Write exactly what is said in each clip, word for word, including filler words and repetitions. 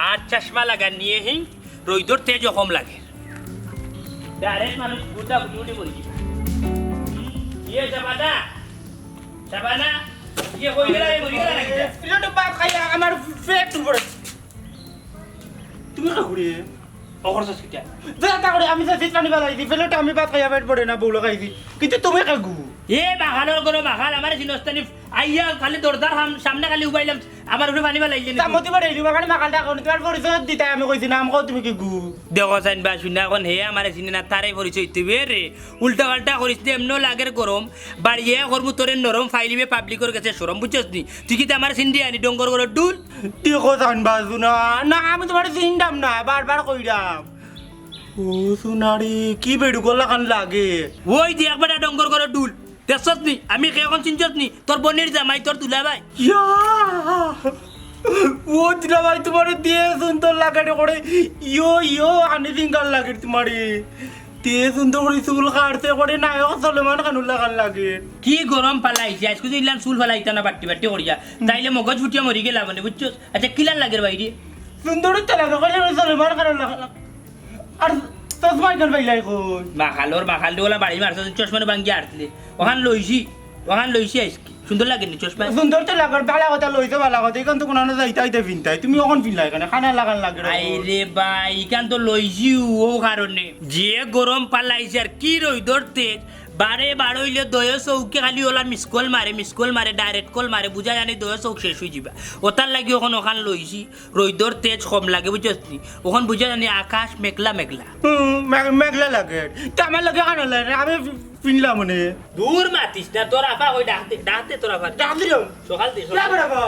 আর চশমা লাগান নিয়ে হি রইদর তেজও কম লাগে। ডাইরেক্ট মানুষ গুটা গুটি উঠি পড়ি। ইয়ে শাবানা, শাবানা, ইয়ে কই গেলা, কই গেলা নাকি? প্লেটো ভাত খাইয়া আমার পেট ভরে। তুমি খাও রে। অখর চাস কিতা? যা তা করে আমি যে জিত পানি বালাই দি, প্লেটো আমি ভাত খাইয়া পেট ভরে না, বউলো খাইছি। কিন্তু তুমি খাগু। এ বাগানর গরু বাগান, আমার সিনস্তানি আইয়া খালি দরজার হাম-, সামনে খালি উবাইলাম, আমার উপরে পানি বালাই দিলে তা নাকি? মতি বাড়ি এলি, বাগানে বাগানটা এখন তোমার পরিচয় দিতে আমি কইছি, নাম কও তুমি কিগু? দেখো চাইন বা শুনা, এখন হে আমারে চিনে না, তারে পরিচয় দিবে রে। উল্টা পাল্টা করিস না, এমনও লাগের গরম। বাড়িয়ে করমু তোরে নরম, ফাইলিবে পাবলিকর গেছে শরম, বুঝছস নি? তুই কিতা আমার সিন্ডি আনি ডঙ্গর গরর ডুল? দেখো চাইন বা শুনা, না আমি তোমারে চিনতাম না, বারবার কইরাম। ও সোনারি, কি বেডুকর লাখান লাগে। ওই যে একবার ডঙ্গর গরর ডুল। দেখছস নি? আমি কে এখন চিনছস নি? তোর বইনর জামাই, তোর দুলাভাই। ইয়া! ও দুলাভাই, তোমারে দে সুন্দর লাগে রে করে। ইয়ো, ইয়ো, আনি ফিঙ্গার লাগে তোমারে। দে সুন্দর করে চুল কাটছে করে নায়ক সলমান খানর লাখান লাগে। কি গরম পালাইছে, আইজকু যে ইলান চুল ফালাইতা না বাট্টি বাট্টি করিয়া। তাইলে মগজ ফুটিয়া মরি গেলা মানে, বুঝছস? আচ্ছা, কিলান লাগের বাইরে? সুন্দর তো লাগে, কইলে সলমান খানর লাখান লাগে। আর চশমা ইখান পাইলাই কই? মাখালর মাখাল দি ওলা বাড়ি মারছস, চশমা নু ভাঙ্গি আরতলে। ওখান লইছি, ওখান লইছি আইজকু। সুন্দর লাগে নি চশমা? সুন্দর তো লাগের, ভালা কথা লইছো, ভালা কথা। ইখান তো কুনানো যাইতা আইতা ফিনতায়। তুমি অখন ফিনলায় কেনে? খানা লাখান লাগে রে। আইরে ভাই, ইখান তো লইছি ও কারণে। যে গরম পালাইছে আর কি রইদর তেজ। বারে বারইলে দয়ে চউখে খালি ওলা miss call মারে, miss call মারে, direct call মারে, বুঝা যায় নি দয়ে চউখ শেষ অইযিবা। ওটার লাগি অখন ওখান লইছি। রইদর তেজ কম লাগে, বুঝছস নি? অখন বুঝা যায় নি আকাশ মেঘলা মেঘলা। হুম, মেঘ-, মেঘলা লাগে। তে আমার লগে কেনে লাগে? আমি ফি-, ফিনলাম মানে। দূর মাতিস না, তোর আফা কই ডাক দে, ডাক দে তোর আফা। ডাক দিলাম। সকাল দে, ইয়া সকাল। বড় আফা।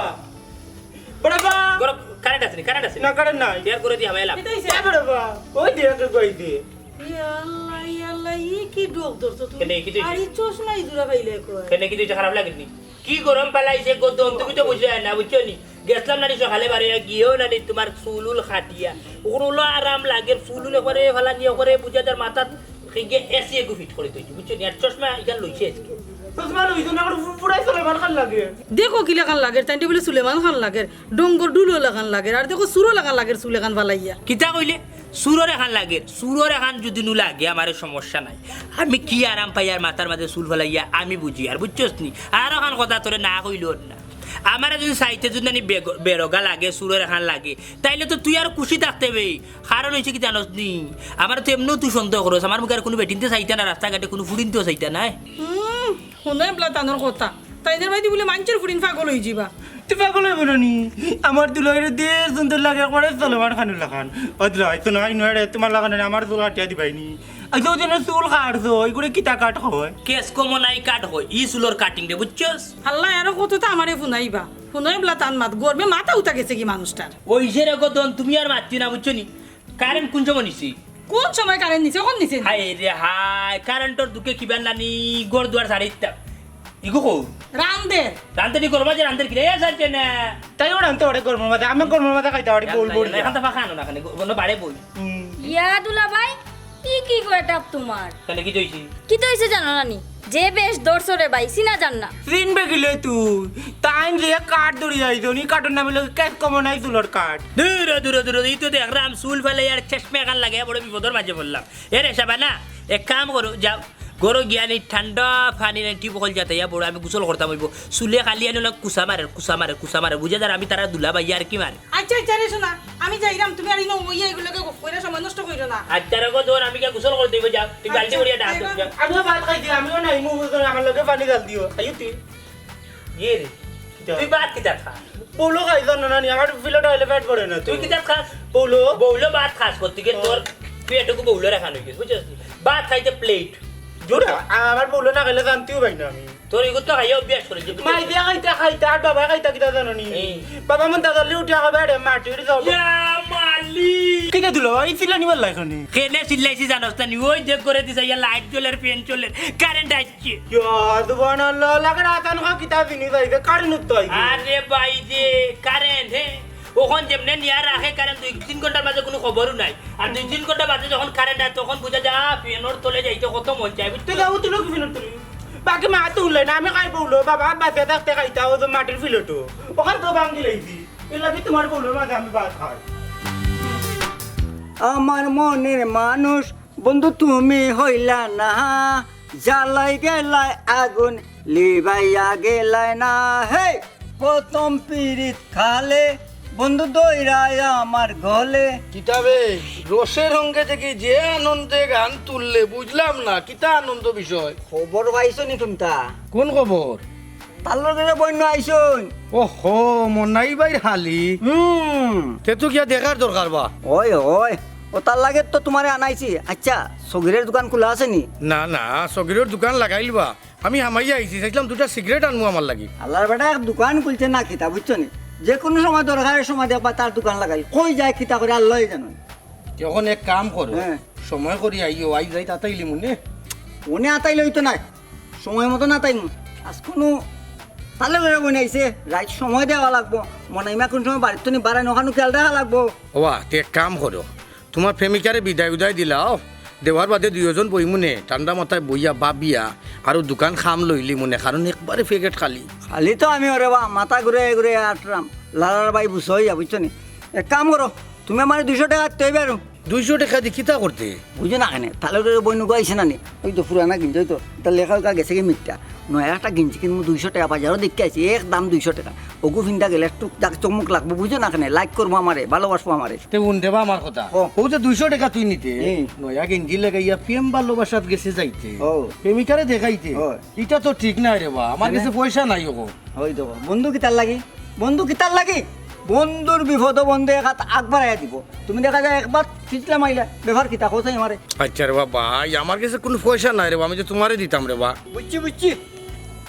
বড় আফা। গরম, কারেন্ট আছে নি, কারেন্ট আছে নি? না, কারেন্ট নাই। শেয়ার করে দি, হামাই লাভ। ইয়া বড় আফা। ওই দে, ওই দে। ইয়া আল্লাহ, ইয়া আল্লাহ, ই কি ডোক ধরছো তুমি? কেনে, কি তুই? আর ই চশমা ই জুড়া পাইলে কই? কেনে, কি তুই খারাপ লাগে নি? কি গরম পালাইছে গো দম, তুমি তো বুঝলে না, বুঝছো নি? গেছলাম নানি সকালে বারে, গিয়েও নানি তোমার চুল উল কাটিয়া। ওগুলো আরাম লাগে, চুল উল একবারে ফালা নিয়ে একবারে বুঝা যার মাথাত গিয়ে এসি এগু ফিট করে দিয়েছি, বুঝছো নি? আর চশমা ইখান লইছে আইজকু। চশমা লইছো না, পুরাই সলমান খান লাগে। দেখো কি লাখান লাগে, তাইন বলে সুলেমান খান লাগে, ডঙ্গর ডুলো লাখান লাগে, আর দেখো চুরো লাখান লাগে, চুল এখান ফালাইয়া। কিতা কইলে? চুরর এখান লাগে, চুরর এখান যদি নু লাগে, আমারে সমস্যা নাই। আমি কি আরাম পাই আর মাথার মাঝে চুল ফালাইয়া, আমি বুঝি আর, বুঝছস নি? আর ওখান কথা তোরে না কইলো না। আমারে যদি চাইতে যদি নানি বেগ-, বেরোগা লাগে, চুরর এখান লাগে, তাইলে তো তুই আর খুশি থাকতে বে। কারণ অইছে কি জানোস নি? আমারে তো এমনেও তুই সন্দেহ করস, আমার মুখে আর কুনু বেটিন্তে চাইতা না, রাস্তাঘাটে কুনু ফুড়িন্তেও চাইতা না। হুম, হুনো এবলা তানর কথা। তাইনর বায়দি বুলে মানষর ফুড়িন পাগল অইযিবা। তুই পাগল অইবো না নি? আমার দুলাভাইরে দে সুন্দর লাগে, একবারে সলমান খানর লাখান। ও দুলাভাই, তো নাই নয় রে, তোমার লাখান নানি, আমার চুল কাটিয়া দিবায় নি। আচ্ছা, ওই যে চুল কাটছো, ওইগুলো কিতা কাট হয়? কেস কমন আই কাট হয়, ই চুলর কাটিং রে, বুঝছস? আল্লাহ, আরো কততা আমারে হুনাইবা। হুনো এবলা তান মাত, গরমে মাথা উঠা গেছে কি মানুষটার? ওই যে রে গদন, তুমি আর মাতছি না, বুঝছো নি? কারেন্ট কুন সময় নিছি? কুন সময় কারেন্ট নিছে? অখন নিছে নি? হায় রে হায়, কারেন্টর দুঃখে কিবা নানি ঘর দুয়ার ছাড়ি দিতাম। ইগু কও? রান্ধের। রান্ধের নি গরমর মাঝে রান্ধের কিলা? এ সাইডে না। তাইও রান্ধতে পারে গরমর মাঝে, আমি গরমর মাঝে খাইতে পারি, বউল বউল। এখান তো ফাঁকা আনো না, খালি গরম বাড়ে বই। হুম। ইয়া দুলাভাই, ই কি গো এটা তোমার? কেনে কিতা অইছে? কিতা অইছে জানো না নি? যে বেশ ধরছো রে ভাই, চিনা যার না। চিনবে কিলা তুই? তাইন যে কাট ধরি আইছো নি, কাটর নাম অইলো কেস কমন আই চুলর কাট। দূর, দূর, দূর, ই তো দেখরাম চুল ফালাই আর চশমা এখান লাগাইয়া বড় বিপদর মাঝে পড়লাম। এ রে শাবানা, এক কাম করো, যাও, ঘরো গিয়া নি ঠান্ডা পানি নি টিউবকল জাতাইয়া বড় আমি গোসল করতাম অইবো। চুলে খালি আনি অলা কুচা মারের, কুচা মারের, কুচা মারের। বুঝা যার আমি তারার দুলাভাই ইয়ার্কি মারি। আচ্ছা, আচ্ছা রে সোনা, আমি যাইরাম, তুমি আর ইনো ওই এগুলোকে কইরা সময় নষ্ট কইরো না। আচ্ছা রে গো, ধর, আমি গিয়া গোসল করতে অইবো, যাও, তুই বালতি আচ্ছা, করিয়া ডাক, যাইরাম। যাও। আমিও ভাত খাইছি, আমিও নাই, মুখ ধরে আমার লগে পানি ঢাল দিও। আইও তুই। ইয়ে রে, কিতা? তুই ভাত কিতা খাস? বউলো খাই জানো না নি, আমার প্লেটো আইলে পেট ভরে না তো। তুই কিতা খাস? বউলো। বউলো ভাত খাস করতে গিয়ে তোর পেটটুকু বউলো রাখান অই গেছে, বুঝছস? ভাত খাইতে প্লেট। জোরে। আ-, আমার বউলো না খাইলে জানতেও পাই না আমি। তোর এগুলো তো খাইয়া অভ্যাস করে দিবি। মাই দিয়া খাইতা খাইতা, আর বাবায় খাইতা কিতা জানো নি? এই। বাবা মন দাদালে উঠে খাবে, আরে মাটির যাও। ইয়া মালিক। কিতা দিল? এই চিল্লানি মারলা এখানে। কেনে চিল্লাইছি জানোস না নি? ওই দেখ করে দিছে, ইয়া লাইট জ্বলের, ফ্যান চলের, কারেন্ট আইছে। ইয়া, সুবহানাল্লাহ, লাগে না, তান খা কিতা জিনিস আইছে, কারেন্ট উঠতে আইছে। আরে ভাই যে, কারেন্ট, হে? ওখান যেমনে নিয়া রাখে কারেন্ট, দুই তিন ঘন্টার মাঝে কোনো খবরও নাই। আর দুই তিন ঘন্টা বাদে যখন কারেন্ট আয়, তখন বুঝা যায়, আ, ফ্যানর তলে যাইতে কত মন চায়, বুঝছো? তুই যাও, তুই লোক ফ্যানর তলে। বাকি মা তো উঠলে না, আমি খাই বউলো, বাবা, বাদ থাকতে খাইতা, ও তো মাটির প্লেটো। ওখান তো ভাঙি লাইছি। এর লাগি তোমার বউলোর মাঝে আমি ভাত খাই। আমার মনের মানুষ, বন্ধু তুমি হইলা না, জ্বালাই গেলায় আগুন, লিবাইয়া গেলায় না। হে, প্রথম পিরিত খালে, বন্ধু দইরায় আমার গলে। কিতাবে রসের রঙ্গে দেখি যে আনন্দে গান তুললে, বুঝলাম না কিতা আনন্দ বিষয়। খবর পাইছো নি কুন্তা? কোন খবর? তার লগে বইন আইছইন। ওহো, মনাই ভাইর হালি। হুম। তে তো গিয়া দেখার দরকার বা। ওই, ওই। ও তার লাগে তো তুমারে আনাইছি। আচ্ছা, সগিরের দোকান খোলা আছে নি? না, না, সগিরের দোকান লাগাইল বা। আমি হামাইয়া আইছি, চাইছিলাম দুইটা সিগারেট আনমু আমার লাগি। আল্লার বেটা এক দোকান খুলছে না কিতা, বুঝছো নি? যে কোনো সময় দরকারের সময় দেখবা তার দোকান লাগাইল। কই যায় কিতা করে আল্লায় জানইন। তে অখন এক কাম করো, হ্যাঁ। সময় করি আইও, আইজ রাইত আতাইলিমু নে। অনে আতাইলে অইতো নায়, সময় মতো না আতাইমু। আইজ কুনু তালে বেড়া বইন আইছে, রাইত সময় দেওয়া লাগবো। মনাইমা কুন সময় বাড়িত নি বারাইন, অখানও খেয়াল রাখা লাগবো। ওবা, তে এক কাম করো, তুমার প্রেমিকারে বিদায় উদায় দিলাও, দেওয়ার বাদে দুইওজন বইমু নে, ঠান্ডা মাথায় বইয়া ভাবিয়া আরো দুইখান কাম লইলিমু নে, কারণ একবারে প্যাকেট খালি। খালি তো আমি ওরে বা, মাথা ঘুরে ঘুরে আটরাম, লালার ভাই বুঝছো ইয়া, বুঝছো নি? এক কাম করো, তুমি আমারে দুইশো টেকা দিতে অইবো আরো। দুইশো টেকা দি কিতা করতে? বুঝো না কেনে? তালে ওরে বইন গো আইছে না নি? ওই তো পুরানা গেঞ্জি, ওই তো, ইটা লেখা উকা গেছে গি মিথ্যা। নয়া একটা গেঞ্জি কিনমু দুইশো টেকা, বাজারো দেখিয়া আইছি, এক দাম দুইশো টেকা। ওগু ফিন্দা গেলে একটু দাগ চমক লাগবো, বুঝো না কেনে? লাইক করবো আমারে, ভালোবাসবো আমারে। তে হুন দেবা আমার কথা। ও। ও যে দুইশো টেকা তুই নিতে, হুম। নয়া গেঞ্জি লাগাইয়া প্রেম ভালোবাসাত গেছে যাইতে, ও। প্রেমিকারে দেখাইতে, ও। ইটা তো ঠিক নায় রে বা, আমার কেনে? গেছে পয়সা নাই ওগো। ওই দেখো, বন্ধু কিতার লাগি? বন্ধু কিতার লাগি? বন্ধুর বিপদো বন্ধু এক হাত আগবাড়াইয়া দিব। তুমি দেখা যায় একবার ছিটলা মাইলা, ব্যাপার কিতা, কও চাই আমারে। আচ্ছা রে বাবা, এই আমার গেছে কুনু পয়সা নাই রে বাবা, আমি যে তুমারে দিতাম রে বা। বুঝছি, বুঝছি।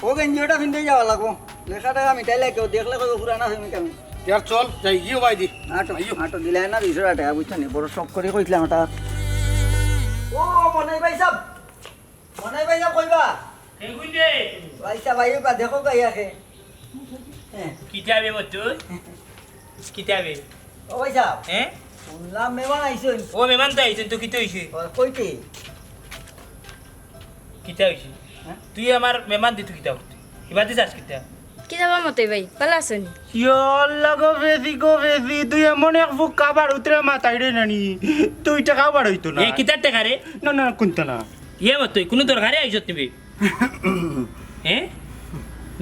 ও গেঞ্জি ওটা ফিন্দে যাওয়া লাগবো। লেখা টেকা মিটাইলে কেউ দেখলে কইবো পুরানা প্রেমিক আমি। ইয়ার চল, যাই গিয়ে ভাই দি। আটো, আইও। আটো দিলে না দুইশো টেকা, বুঝছো নি? বড় শখ করি কইছিলাম এটা। ও মনাই ভাই সাব, মনাই ভাই সাব কইবা? হে গুঞ্জে। ভাই সাব, ভাই বা দেখো গাই আখে। হ্যাঁ। কিতা বে মতই? কিতা বে? ও ভাই সাব। হ্যাঁ? শুনলাম মেহমান আইছইন। ও মেহমান তো আইছইন, তো কিতা অইছে? ও, কইতে? কিতা অইছে? হ্যাঁ? তুই আমার মেহমান দি তুই কিতা করতে? ইবাদি চাস কিতা? কিতা বা মতই ভাই, ভালা আছো নি? ইয়া আল্লাহ গো বেজি গো বেজি, তুই এমন এক ফুক কাবার উতরে মাথায় রে নানি, দুই টেকাও বার অইতো না। এ কিতার টেকা রে? না, না, কুন্তা না। ইয়ে মতই, কুনু দরকারে আইছত তুমি? হ্যাঁ?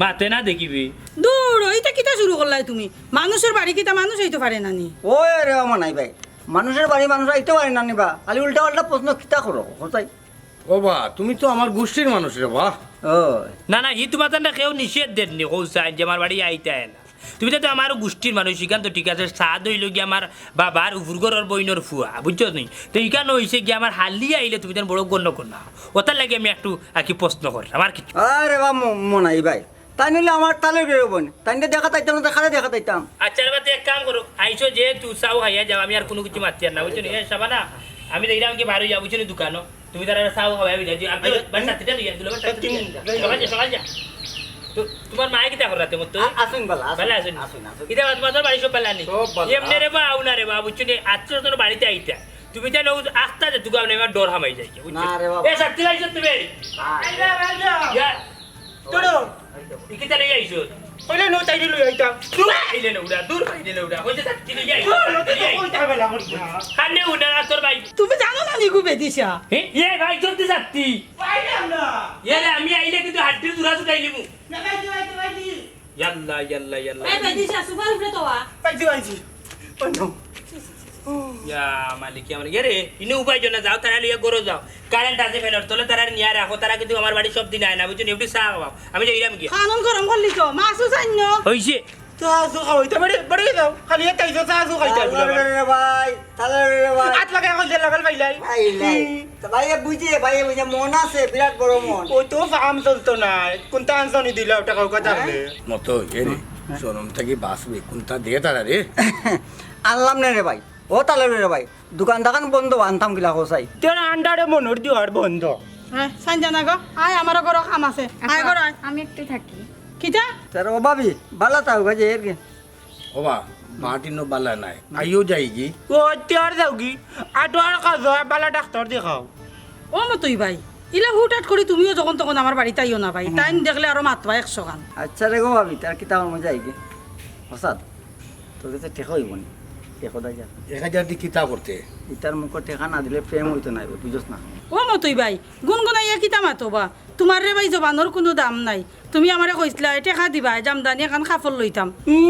মাতে না দেখিবি। দূর, ইতা কিতা শুরু করলায় তুমি? মানুষর বাড়ি কিতা মানুষ আইতো পারে না নি? ওই রে, ও মনাই ভাই, মানুষর বাড়ি মানুষ আইতো পারে না নি বা? খালি উল্টা পাল্টা প্রশ্ন কিতা করো, কোথায়? ও বা, তুমি তো আমার গুষ্টির মানুষ রে বা। ও। না, না, হি তুমার তানরে কেউ নিষেধ দেননি, কও চাইন যে আমার বাড়ি আইতায় না। তুমি তো আমারও গুষ্টির মানুষ, ইখান তো ঠিক আছে, সাদ অইলো গিয়া আমার বাবার উফুর ঘরর বইনর ফুয়া, বুঝছো নি? তো ইখান অইছে গিয়া আমার হালি আইলে তুমি তান বড় গণ্য করো না। ওটার লাগি আমি একটু আর কি প্রশ্ন করলাম, আর কিছু। আরে বা ম-, মনাই ভাই, তাইন অইলে আমার তালে বেরোবো না। তাইনরে দেখা তাইতাম না, তাইলে দেখা তাইতাম। আচ্ছা রে বা, তে এক কাম করো, আইছো যেহেতু চাও খাইয়া যাও, আমি আর কুনু কিছু মাততাম না, বুঝছো নি? এ, শাবানা, আমি দেখলাম কি বারো যাও, বুঝছো নি, দোকানো। তুমি তারারে চাও খাওয়াই বিদায় দিও। আর আচ্ছা। বাড়ি চাত্তিটা লইয়া, দুলাভাই চাত্তিটা লইয়া। সকাল যা, সকাল যা। তো, তুমার মায়ে কিতা করে রাতে মতো? আ-, আছইন ভালা, আছইন, ভালা আছইন। আছইন, আছইন। ইতা বাদ মাত্র বাড়ি সব ভালা নি? সব ভালা। এমনে রে বা, আও না রে বা, বুঝছো নি? আত্মীয় স্বজন বাড়িত আইতা। তুমি তাইন আখতা যে তুগা আমার ডর হামাই যায়, বুঝছো? না রে বাবা। এ, চাত্তি লাইছো তুমি? না। আইলা, আইলা। ইয়া। তোরো। ই কিতা লইয়া আইছো? কইলে নু তাইরে লইয়া আইতাম। দূর আইলে না উড়া, দূর আইলে না উড়া। কইছে চাত্তি লইয়া আইছো, দূর, চাত্তি লইয়া আইছো। কইতে হবে না, কইতে না। কানে উড়া না তোর ভাই। তুমি জানো না নিগু বেদিশা? এ, এ ভাই, চলতে চাত্তি। পাইলাম না। এ রে, আমি আইলে কিন্তু হাড্ডির জোড়া ছুটাই নিমু। না, ভাই, ভাই, ভাই। ইয়াল্লা, ইয়াল্লা, ইয়াল্লা। এ বেদিশা, সুপার উপরে তো আ। পাইছি, পাইছি। পাইলাম। ইয়া মালিক, ইয়া মালিক। এ রে, ইনো উপায় জন্য যাও, তারা লইয়া গরো যাও। কারেন্ট আছে ফ্যানর তলে, তারা নিয়া রাখো, তারা কিন্তু আমার বাড়ি সব দিন আয় না, বুঝছো নি? একটু চা খাওয়াও, আমি যাইরাম গিয়া। কানন গরম করলি তো, মাছ উঠাইন না। হইছে। চা চু খাওয়াইতে বাড়ি, বাড়ি যাও, খালি এটাই তো চা চু খাইতে আইবো আবার। রে ভাই, তাহলে রে ভাই। আত লাগাই এখন যে লাগাল পাইলাই। পাইলাই। হুম। তো ভাইয়ে বুঝে, ভাইয়ে বুঝে, মন আছে, বিরাট বড় মন। ওই তো ফার্ম চলতো না, কোনটা আনছনি দিলা ওটা কাউকে জানলে? মতো, এ রে, শরম থাকি বাঁচবে, কোনটা দিয়ে তারা রে? আনলাম না রে ভাই, ও তাহলে রে ভাই। দোকান দোকান বন্ধ, আনতাম কিলা হোসাই। তোর আন্ডারে মনোর দিওয়ার বন্ধ। হ্যাঁ, সাইন জানা গো, আয়, আমারও ঘরো কাম আছে। আয়, আচ্ছা, ঘরো আয়। আমি একটু থাকি। কিতা? তার ও ভাবি, বালা তাও গাজে এর গে। ও বা, মাটিনো বালা নাই। আইও যাইগি। ও, তিয়ার যাওগি। আটো আর কাজ হয়, বালা ডাক্তার দেখাও। ও মতই ভাই, ইলা হুটহাট করি তুমিও যখন তখন আমার বাড়িত আইও না ভাই। হুম। তাইন দেখলে আরো মাতবা একশো গান। আচ্ছা রে গো ভাবি, তার কিতা আমার মজা আইগে। হোসাদ, তোর কাছে টেকা অইবো নি? এক হাজার। এক হাজার দি কিতা করতে? ইতার মুখো টেকা না দিলে প্রেম অইতো নায়, বুঝোস না? ও মতই ভাই, গুনগুনাইয়া কিতা মাতো বা? তুমার রে ভাই জবানর কুনু দাম নাই। তুমি আমারে কইছলায় টেকা দিবায়, জামদানি এখান কাপড় লইতাম। ই,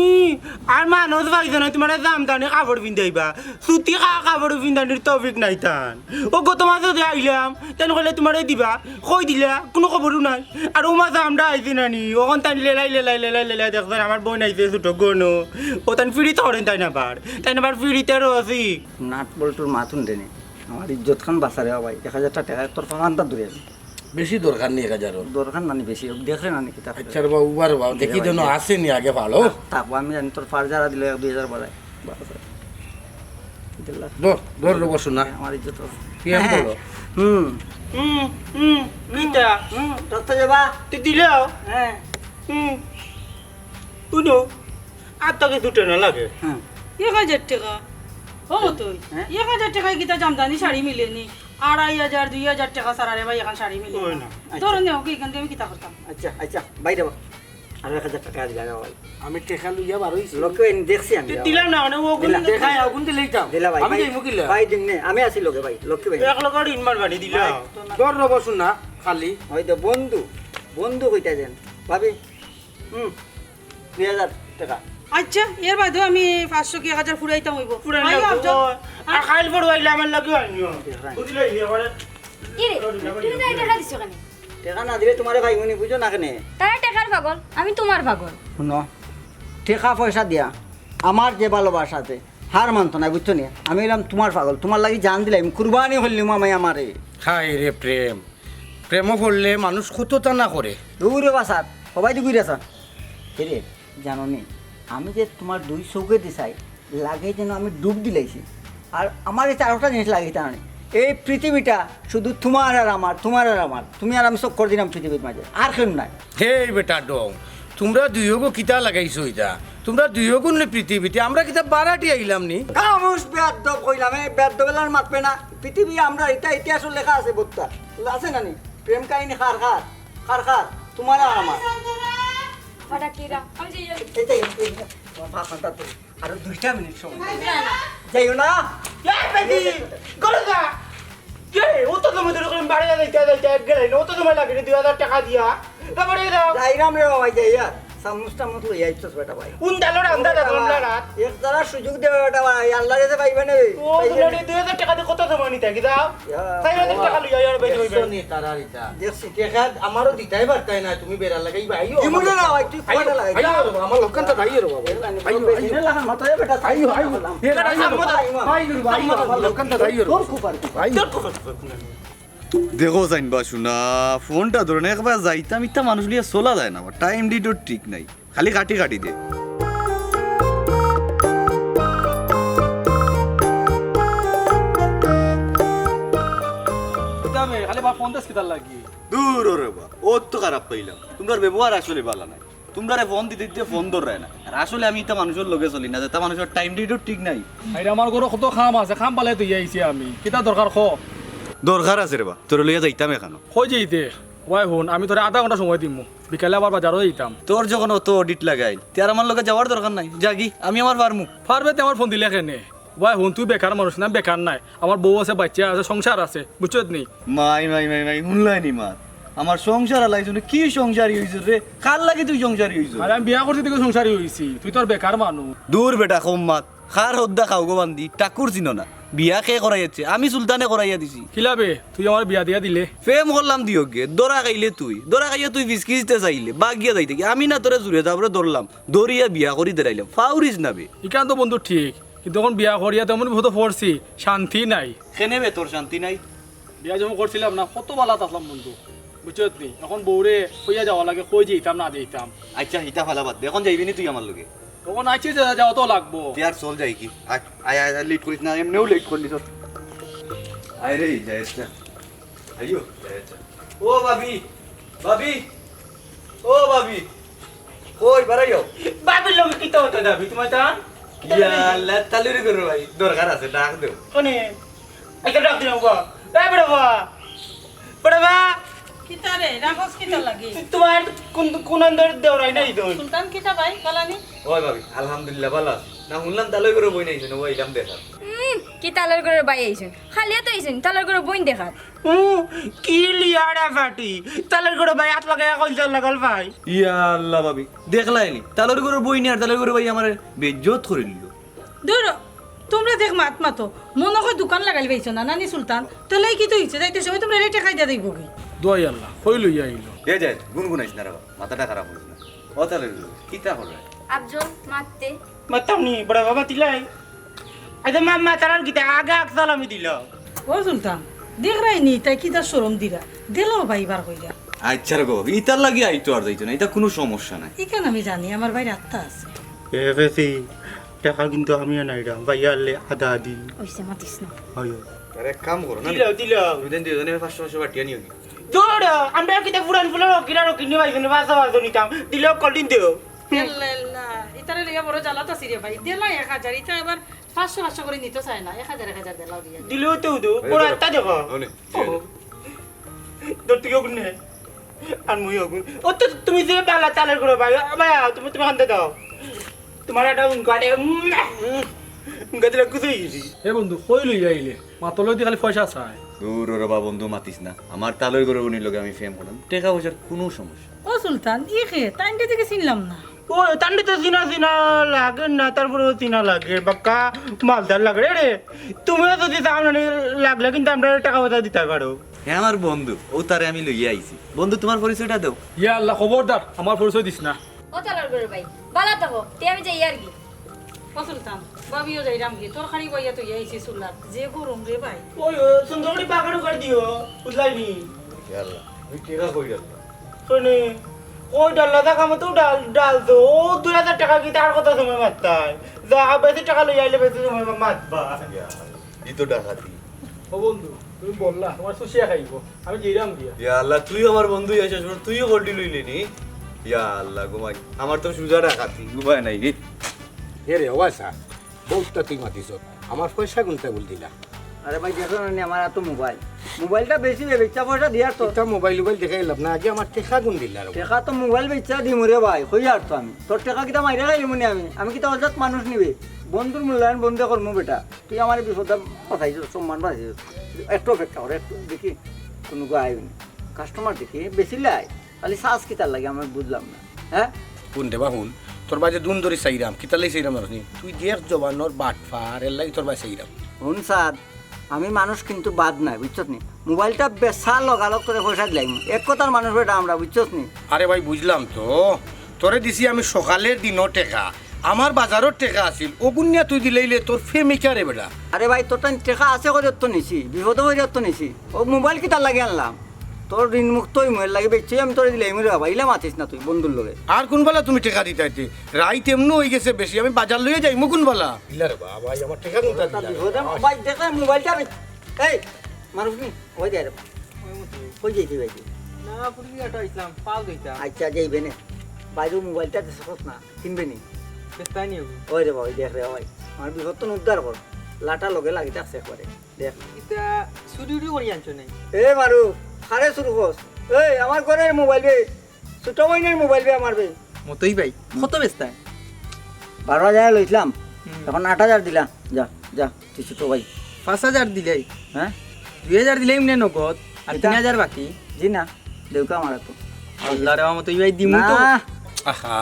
আর মানুষ পাইছো না, তুমারে জামদানি কাপড় পিন্দাইবা। সুতি কা-, কাপড় পিন্দানির তৌফিক নাই তান। ও গত মাসো যে আইলাম, তাইন কইলে তুমারে দিবা। কই দিলা? কুনু খবরও নাই। আর ও মাসো আমরা আইছি না নি? অখন তাইন লেলাই, লেলাই, লেলাই, লেলাই দেখছইন, আমার বইন আইছে ছোট গনো। ও তাইন ফিরিত করেন তাইন আবার। তাইন আবার ফিরিতে রসি। নাট বল্টুর মাত হুনরে নি। আমার ইজ্জত খান বাঁচারে ও ভাই। এক হাজার টেকা তোর ফান্ডা দূরে। বেশি দরকার নি এক হাজারও। দরকার নানি বেশি, দেখরে নানি কিতা। আচ্ছা রে বাবু, উবার বাবু, দেখি রে ভাই, দেন দে। আছে নি আগে ভালো। থাক, থাক, আমি জানি তোর ফার যারা দিলে এক দুই হাজার বাড়াই। বাস। দিলা। ধর, ধর রে বসু না। আমার ইজ্জত আছে। কি আর বলো? হুম। হুম, হুম, কিতা? হুম, দত্ত যাবা? তুই দিলেও? হ্যাঁ। হুম। উনো, আর তাকে দুটো না লাগে। হ্যাঁ। এক হাজার টেকা? ও তুই? হ্যাঁ? এক হাজার টেকায় কিতা জামদানি শাড়ি মিলেনি? আড়াই হাজার, দুই হাজার টেকা ছাড়া রে ভাই, এখন শাড়ি মিলে ওই না। না। আচ্ছা। ধরো নেও, কি এখান থেকে আমি কিতা করতাম? আচ্ছা, আচ্ছা, বাইরে বা। আরো এক হাজার টেকা দিলা রে ভাই। আমি টেকা লইয়া বার হইছি। লক্ষ্মী ভাই, দেখছি আমি। তুই দিলাম না, মানে, ও দিলা। কোন দেখা, ও কোন দিলে দিতাম? দিলা ভাই, আমি ভাই, যাইমু কিলা? ভাই, দিন নে, আমি আছি লগে ভাই, লক্ষ্মী ভাই। এক লগে ঋণ মার বাড়ি দিলা। ভাই, ধর রব শুন না, খালি। ওই তো বন্ধু, বন্ধু কইতা যেন। ভাবি, হুম, দুই হাজার টেকা। আচ্ছা, এর বাদেও আমি পাঁচশো কি এক হাজার ফুরাইতাম অইবো। ফুরাইলে আইও, অইবো। আচ্ছা। আর খাইল পড়ো আইলে আমার লাগে আনিও। বুঝলে, এই ব্যাপারে কি রে? তুমি তাই টেকা দিছো কেনে? টেকা না দিলে তুমারে পাইমু নি, বুঝো না কেনে? তারা টেকার পাগল, আমি তুমার পাগল। হুনো, টেকা পয়সা দিয়া আমার যে ভালোবাসাতে হার মানতো না, বুঝছো নি? আমি অইলাম তুমার পাগল, তুমার লাগি জান দিলাইমু, কুরবানি করলিমু আমি আমারে। হায় রে প্রেম, প্রেমো পড়লে মানুষ কততা না করে। দূরে বাসাত, সবাই তো ঘুরে আসান। রে, জানো নি, আমি যে তুমার দুই চোখে দিছাই, লাগে যেন আমি ডুব দিলাইছি। আর আমার এই চারোটা জিনিস লাগে, জানো নি? এই পৃথিবীটা শুধু তুমার আর আমার, তুমার আর আমার। তুমি আর আমি চক্কর দিলাম পৃথিবীর মাঝে, আর কেউ নাই। হেই বেটা ডং, তুমরা দুইওগো কিতা লাগাইছো ইতা? তুমরা দুইওগো নি পৃথিবীতে, আমরা কিতা বারাটি আইলাম নি? খামোশ বেয়াদ্দব কইলাম, এই বেয়াদ্দব এলার মাতবে না। পৃথিবী আমরা, ইটা ইতিহাসও লেখা আছে বক্তা। আছে না নি? প্রেম কাহিনী কার কার? কার কার? তুমার আর আমার। ফাটা কিরা? আমি যাই। এই তো, এই তো, এই তো। বাবা, ফাটা তো। আরো দুইটা মিনিট সময়। না, না। যাইও না। এই বেটি, করে যা। কে? ও তো তুমি ধরে করে বাড়ি যাইতে যাইতে এক গেলে না। ও তো তোমার লাগে দুই হাজার টেকা দিয়া। তারপরে যাও। যাইরাম রে বাবা, যাই আর। চামচ টামচ লই আইছস বেটা ভাই। কোন ডালো রান্দা দে তোমরা রাত? এক তারা সুযোগ দেবে বেটা ভাই, আল্লাহ রে পাইবে না। ও, পাইবে তুমরা না। দুই হাজার টেকা দিয়ে কত সময় নিতে কি যাও? ইয়া। চার হাজার টেকা লইয়া আর বাইরে হইবে। একশো নি তারা রিতা। দেখছি, টেকা আমারও দিতাই পারতাই না, তুমি বেড়া লাগাই ভাই। ইমুনে না ভাই, তুই কয়টা লাগাই? আইও রে বাবা, আমার লক্ষণ তো আইও রে বাবা। আইও, আইও। এনে লাগান মাথায় বেটা, আইও, আইও। এ, আইও রে বাবা। আইও রে বাবা, আইও রে বাবা, আমার লক্ষণ তো আইও রে বাবা। তোর খুব আর কি। আইও। তোর খুব আর কি। দেখো জাইন বা শুনা, ফোনটা ধরে না, একবার যাইতাম, ইতা মানুষ লিয়া চলা যায় না, টাইম ডেটও ঠিক নাই, খালি কাটি কাটি দে। কিতা বে, খালি বা ফোন দেস কিতার লাগি? দূর ওরে বা, ও তো খারাপ পাইলাম, তুমরার ব্যবহার আসলে ভালা নাই। তুমরারে ফোন দিতে দিতে ফোন ধররায় না। আর আসলে আমি ইতা মানুষর লগে চলি না, যেতা মানুষর টাইম ডেটও ঠিক নাই। আরে আমার ঘরো কত কাম আছে, কাম পালে তো আইছি আমি। কিতা দরকার ক? দরকার আছে রে বা, তোরে লইয়া যাইতাম এখানো। কই যাইতে? ওই হুন, আমি তোরে আধা ঘন্টা সময় দিমু, বিকালে আবার বাজারও যাইতাম। তোর যখন অত অডিট লাগাইল, তে আর আমার লগে যাওয়ার দরকার নাই, যাগি, আমি আমার পারমু। পারবে তে আমার ফোন দিলে কেনে? ওই হুন, তুই বেকার মানুষ না, বেকার নায়, আমার বউ আছে, বাচ্চা আছে, সংসার আছে, বুঝছত নি? মাই, মাই, মাই, মাই, হুনলায় নি মাত? আমার সংসার হালাইছো না, কি সংসারী হইছো রে? কার লাগি তুই সংসারী হইছো? আরে আমি বিয়া করছি, তুই সংসারী হইছি, তুই তো আর বেকার মানুষ। দূর বেটা, কম মাত। কার হদ্দা খাও গো বান্দি, ঠাকুর চিনো না। বিয়া কে করাইয়াছে? আমি সুলতানে করাইয়া দিছি। কিলা বে, তুই আমার বিয়া দিয়া দিলে? প্রেম করলাম দিয়ক গে, ধরা খাইলে তুই, ধরা খাইয়া তুই ফিসকিসতে চাইলে, বাগিয়া যাইতে কি? আমি না তোরে জুরে যাবরে ধরলাম, ধরিয়া বিয়া করি দেরাইলাম, ফাউরিস না বে। ইখান তো বন্ধু ঠিক, কিন্তু এখন বিয়া করিয়া তেমন বিপদে পড়ছি, শান্তি নাই। কেনে বে তোর শান্তি নাই? বিয়া যখন করছিলাম না, কত ভালা থাকলাম বন্ধু, বুঝছত নি? এখন বউরে কইয়া যাওয়া লাগে, কই যাইতাম না যাইতাম। আচ্ছা, হিতা ফালা বাদ দে, এখন যাইবি নি তুই আমার লগে? তখন আইছি যে যাওয়া তো লাগবো। তুই আর চল যাই কি? আয়, আয়, আয়, আয়, লেট করিস না, এমনেও লেট করলি তো। আয় রে, যাই আচ্ছা। আইও, যাই আচ্ছা। ও ভাবি, ভাবি, ও ভাবি, কই বাড়াইও? ভাবির লগে কিতা কথা যাবি তোমার তা? ইয়া আল্লাহ, তালুরি করো ভাই, দরকার আছে, ডাক দেও। কোনে? একটা ডাক দিলাম গো। এ বেটা বা, বেটা বা, কিতা রে, রাখস কিতা লাগি? তোমার কোন, কোন আন্দর দেওরাই নাই তো? সুলতান, কিতা ভাই, বালা নি? ওই ভাবি, আলহামদুলিল্লাহ, ভালা আছি। না, হুনলাম তালই ঘরর বইন আইছে না, ও আইলাম দেখা। উম, কি তালই ঘরর ভাই আইছইন? খালি আতো আইছইন, তালই ঘরর বইন দেখাত। ও, কি লিয়াড়া ফাটি। তালই ঘরর ভাই আত লাগাইয়া কইল তাল লাগাল ভাই। ইয়া আল্লাহ ভাবি, দেখলায় নি? তালই ঘরর বইন আর তালই ঘরর ভাই আমারে বেইজ্জত করিলিলো। দুরো, তুমরা দেখ মাত মাতো। মনো কয় দোকান লাগাইল পাইছো না, নানি সুলতান? তাইলে কিতা অইছে? যাইতে সময় তুমরারে টেকা দিয়া দিবো কি? দোয়াই আল্লাহ, কই লইয়া আইলো? এ যায়, গুনগুনাইস না রে বাবা, মাথাটা খারাপ করিস না। ও তালই ঘরর, কিতা কররে? আফজল, মাততে। মাততাম নি, বড় বাবা তিলাই। আইতে মা, মা, তারার কিতা আগে আকসাল আমি দিল। ও সুলতান, দেখরায় নি, তাই কিতা শরম দিরা। দিলাও ভাই বার কইরা। আচ্ছা রে গো, ইতার লাগি আইতো আর যাইতো না, ইতা কুনু সমস্যা নাই। ইখান আমি জানি, আমার ভাইর আত্মা আছে। এ বেশি, টেকা কিন্তু আমিও নাইরাম, ভাই আনলে আদা আদি। অইছে, মাতিস না। হয়, হয়। আরে এক কাম করো না। দিলাও, দিলাও। তুমি দেন দুইজনে পাঁচশো পাঁচশো বাটিয়া নিও কি? দৌড়, আমরা কিতা পুরান ফুলের রকিরা রকি নিয়ে পাইছো না, বাসা বাসা নিতাম। দিলাও, কল দিন দেও। আল্লাহ, আল্লাহ। ইতারে লইয়া বড় জ্বালাত আছি রে ভাই। দিলা এক হাজার, ইতা আবার পাঁচশো পাঁচশো করি নিতো চায় না, এক হাজার এক হাজার দিলাও দিয়া। দিলেও তো উদু, বড় একটা দেখো। অনে, ও। দৌড় তুই ওগুন নে। আর মুই ওগুন। ও তো তুমি যে বালা তালই ঘরর ভাই, ভাই, তুমি, তুমি আনতে দাও। তোমার একটা উনকাটে, উম, উনকা দিলে কুচু অই গেছি। এ বন্ধু, কই লইয়া আইলে? মাতলে দি খালি পয়সা চায়। দূর রে বা বন্ধু, মাতিস না। আমার তালই ঘরর বইনর লগে আমি প্রেম করলাম। টেকা পয়সার কুনু সমস্যা। ও সুলতান, ই কে? তাইনরে দেখি চিনলাম না। ও, তানরে তো চিনা চিনা লাগে না, তারপরেও চিনা লাগে। বাক্কা মালদার লাগে রে। তুমিও যদি চাও না লাগলে কিন্তু আমরা টেকা পয়সা দিতে পারো। হে আমার বন্ধু, ও তারে আমি লইয়া আইছি। বন্ধু, তোমার পরিচয়টা দেও। ইয়া আল্লাহ, খবরদার, আমার পরিচয় দিস না। ও তালই ঘরর ভাই, বালা থাকো, তে আমি যাই আর কি। ও সুলতান, ভাবিও যাইরাম কি, তরকারি বইয়া তো আইছি চুলাত, যে গরম রে ভাই। ওই, ওই, সুন্দর করি পাকানো করে দিও, বুঝলাই নি? ইয়া আল্লাহ, আমি টেকা কই ডাললাম? শুনি, ওই ডাল্লা থাকা মতো ডাল, ডাল তো, ও দুই হাজার টেকা কি তার কথা সময় মারতাই? যা, বেশি টেকা লই আইলে বেশি সময় মাতবা। ইয়া আল্লাহ, ই তো ডাকাতি। ও বন্ধু, তুমি বললা, তোমার সুশিয়া খাইবো, আমি যাইরাম গিয়া। ইয়া আল্লাহ, তুই আমার বন্ধু, ইয়া শেষ পর্যন্ত তুইও গোল্ডি লইলি নি। ইয়া আল্লাহ, ঘুমাই, আমার তো সুজা ডাকাতি, ঘুমায় নাই রে। হে রে, ও আচ্ছা, বউতটা তুই মাতিছ, আমার পয়সা গুনতে বল দিলা। আরে ভাই, দেখো না নি, আমার এত মোবাইল, মোবাইলটা বেশি রে, বেচা পয়সা দিয়ার তো। এটা মোবাইল উবাইল দেখে লাভ না, আগে আমার টেকা গুন দিলা রে। টেকা তো মোবাইল বেচা দিমু রে ভাই, কই আর তো আমি। তোর টেকা কিতা মাইরা খাইলিমু নি আমি? আমি কিতা অজাত মানুষ নিবে? বন্ধুর মূল্যায়ন বন্ধে করমু বেটা। তুই আমার বিপদে বাঁচাইছ, সম্মান বাঁচাইছ। একটু অপেক্ষা কর, একটু দেখি, কোনো গো আইবি না। কাস্টমার দেখি, বেশি লাই। খালি সাজ কিতার লাগে, আমি বুঝলাম না। হ্যাঁ? কোন দেবা হুন? তোর বাজে দুন ধরি চাইরাম, কিতার লাগি চাইরাম জানোস নি? তুই যে এক জবানর বাটফার, এর লাগি তোর বাজে চাইরাম। হুন সাদ, আমি মানুষ কিন্তু বাদ নাই, বুঝছত নি? মোবাইলটা বেচা লগালগ করে পয়সা দিলাইমু। এক কথার মানুষ বেটা আমরা, বুঝছত নি? আরে ভাই, বুঝলাম তো। তোরে দিছি আমি সকালের দিনও টেকা, আমার বাজারর টেকা আছিল, ওগুন নিয়া তুই দিলাইলে তোর প্রেমিকা রে বেটা। আরে ভাই, তোর টাইম টেকা আছে করে তো নিছি, বিপদে পড়ে তো নিছি। ও মোবাইল কিতার লাগি আনলাম? তোর ঋণ মুক্ত অইমু, এর লাগি বেচছি আমি তোরে দিলাইমু রে বাবা, ইলা মাতিস না তুই বন্ধুর লগে। আর কোন বেলা তুমি টেকা দিতাইতে? রাইত এমনও অই গেছে বেশি, আমি বাজার লইয়া যাইমু কোন বেলা? ইলা রে বাবা, ভাই, আমার টেকা কোনটা দিলা রে? বিপদে ভাই, দেখে মোবাইলটা বে-, এই, মানুষ নি, ওই দে রে। কই যাইতে ভাই? না, পুরি একটা ইসলাম, পাল দুইটা। আচ্ছা, যাইবে নে। বাইরে মোবাইলটা দিছস না, কিনবে নি? বেস্তাই নি হবো। ওই রে বাবা, ওই দেখ রে ভাই, আমার বিপদ তো উদ্ধার কর। লাটা লগে লাগি থাকছে একবারে। দেখ। ইটা চুরি উরি করি আনছো নাই? এ মারু, কারে চুরি করস? এই, আমার ঘরের মোবাইল বে। ছোট বইনের মোবাইল বে আমার বে। মতই ভাই, কত বেচতায়? বারো হাজার লইছিলাম, হুম। এখন আট হাজার দিলা। যা, যা, তুই ছোট ভাই। পাঁচ হাজার দিলাই। হ্যাঁ? দুই হাজার দিলাই এমনি নগদ, আর এটা? তিন হাজার বাকি। জি না, দেউকা আমার তো। আল্লাহ রে, মতই ভাই, দিমু তো। না। আহা,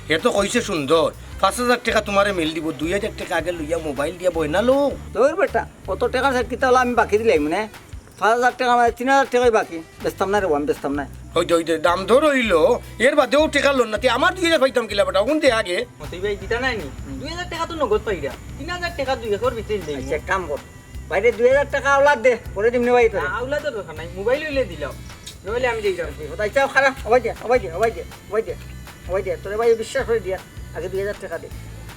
হে তো কইছে সুন্দর, পাঁচ হাজার টেকা তোমারে মেল দিব, দুই হাজার টেকা আগে লইয়া মোবাইল দিয়া বয় না লো। তোর বেটা, কত টেকা স্যার কিতা হলো আমি বাকি দিলাই মানে? পাঁচ হাজার টেকা মানে তিন হাজার টেকাই বাকি। বেচতাম না রে, আমি বেচতাম না। হইতে হইতে দাম দর হইল, এর বাদেও টেকা লন না, তে আমার দুই হাজার পাইতাম কিলা বেটা, কোন দে আগে? মতই ভাই, দিতা নাই নি? হুম। দুই হাজার টেকা তো নগদ পাইরা, তিন হাজার টেকা দুই একর ভিতরে দিলে। আচ্ছা, এক কাম কর, বাইরে দুই হাজার টেকা আওলাদ দে, পরে দিমনে ভাই তোরে। না, আওলাদর দরকার নাই, মোবাইল হইলে দিলাও, নইলে আমি যাই যাও। আচ্ছা, খারাপ, ওই দে, ওই দে, ওই দে, ওই দে, ওই দে, তোরে ভাই বিশ্বাস করে দিয়া, আগে দুই হাজার টেকা দে,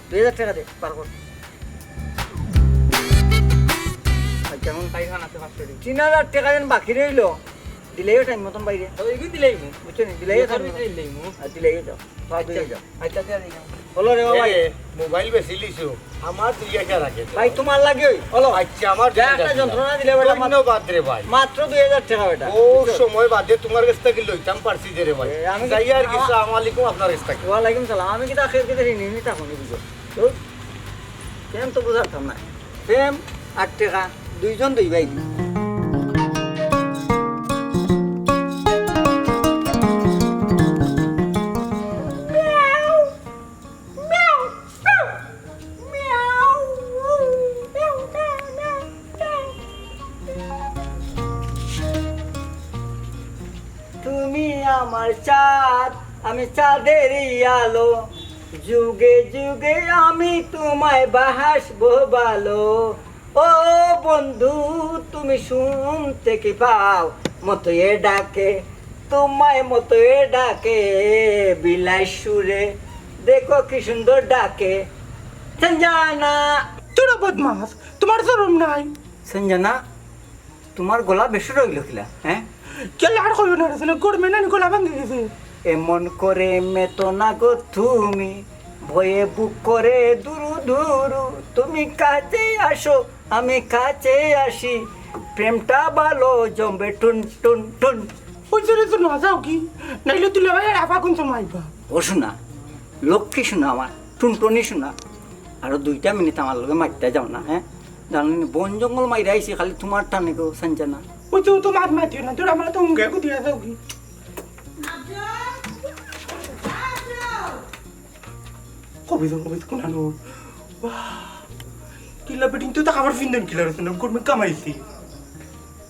দুই হাজার টেকা দে, বার কর। আচ্ছা, এখন পাইখান আছে পাঁচশো টেকা। তিন হাজার টেকা যেন বাকি রইল, দিলেই টাইম মতন বাইরে। ও, এগুলো দিলেই মু। বুঝছো নি? দিলেই এগুলো টাইম মতন। দিলেই মু। আর দিলেই যাও। সব আচ্ছা, দিলেই যাও। আচ্ছা, আচ্ছা, আচ্ছা। হলো রে বাবা। এ, মোবাইল বেচিলিছো, আমার দুই হাজার আগে দে। ভাই, তুমার লাগি অই, হলো। আচ্ছা, আমার যা দুই হাজার একটা দিলাম। যন্ত্রণা দিলে বেটা, মাত-, ধন্যবাদ রে ভাই। মাত্র দুই হাজার টেকা বেটা। ও সময় বাদে তুমার গেছ থাকি লইতাম পারছি যে রে ভাই। এ, আমি কি-, যাই আর কি, আমা-, আসসালামু আলাইকুম আপনার গেছ থাকি। ওয়ালাইকুম সালাম। আমি কিতা আখের গেছে ঋণী, ঋণী তা হুনি বুঝো। তো, প্রেম তো বুঝাতাম না। প্রেম আর টেকা, দুইজন দুই ভাই। তুমি আমার চাঁদ, আমি চাঁদেরই আলো, যুগে যুগে আমি তোমায় বাহাসবো ভালো। ও বন্ধু, তুমি শুনতে কি পাও? মতয়ে ডাকে, তোমায় মতয়ে ডাকে, বিলাই সুরে, দেখো কি সুন্দর ডাকে। সঞ্জানা। তোরা বদমাস, তোমার শরম নাই? সঞ্জানা, তোমার গলা বেসুর অইলো কিলা, হ্যাঁ? কে লাড় কইও না রে, শুনে গরমে নানি গলা ভাঙি গেছে। এমন করে মেতো না গো তুমি, ভয়ে বুক করে দুরু দুরু, তুমি কাছে আসো, আমি কাছে আসি, প্রেমটা ভালো জমবে টুন টুন টুন। ওই জোরে তো না যাও কি, নাইলে তুই লড়াই আর আফা কোন সময় আইবা? ও শোনা, লক্ষ্মী শোনা আমার, টুনটুনি শোনা, আরো দুইটা মিনিট আমার লগে মারতে যাও না, হ্যাঁ? জানো নি, বন জঙ্গল মাইরা আইছি খালি তোমার টানে গো, সঞ্জানা। ওই তো, তো মাত মাতিও না, তোর আমরা তো উঙ্গে কুদিয়া যাও কি? কবি তো, কবি তো কোনানো। বাহ, কিলা বেটিন তো তা আবার ফিন্দন কিলা রসুন, গরমে কামাইছি।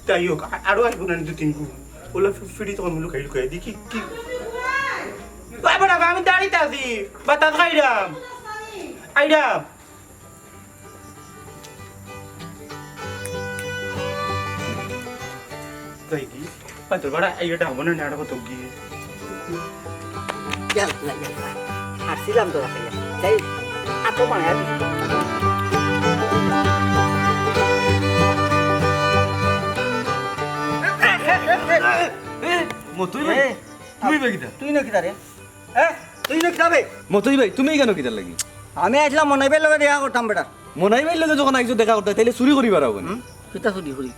যাই হোক, আ-, আরো আইবো না দু তিন গুণ। ওলা ফি-, ফিরি তখন লুকাই লুকাই দেখি কি। বাবা, বাবা, আমি দাঁড়িয়ে আছি, বাতাস খাইরাম। আইরাম। যাই কি? পাঁচর বাড়া, এই এটা হবো না, না, এটা কত গিয়ে? ইয়াল্লা, ইয়াল্লা। হারছিলাম তো রাখাইয়া। যাই, আতো মায়া। এ, মতই ভাই, এ, তুমি ভাই কিতা? তুই না কিতা রে? হ্যাঁ? তুই না কিতা বে? মতই ভাই, তুমি কেন কিতার লাগি? আমি আইছিলাম মনাই ভাইর লগে দেখা করতাম বেটা। মনাই ভাইর লগে যখন আইছো দেখা করতে, তাইলে চুরি করিবার আগে নি? হুম? কিতা চুরি করি?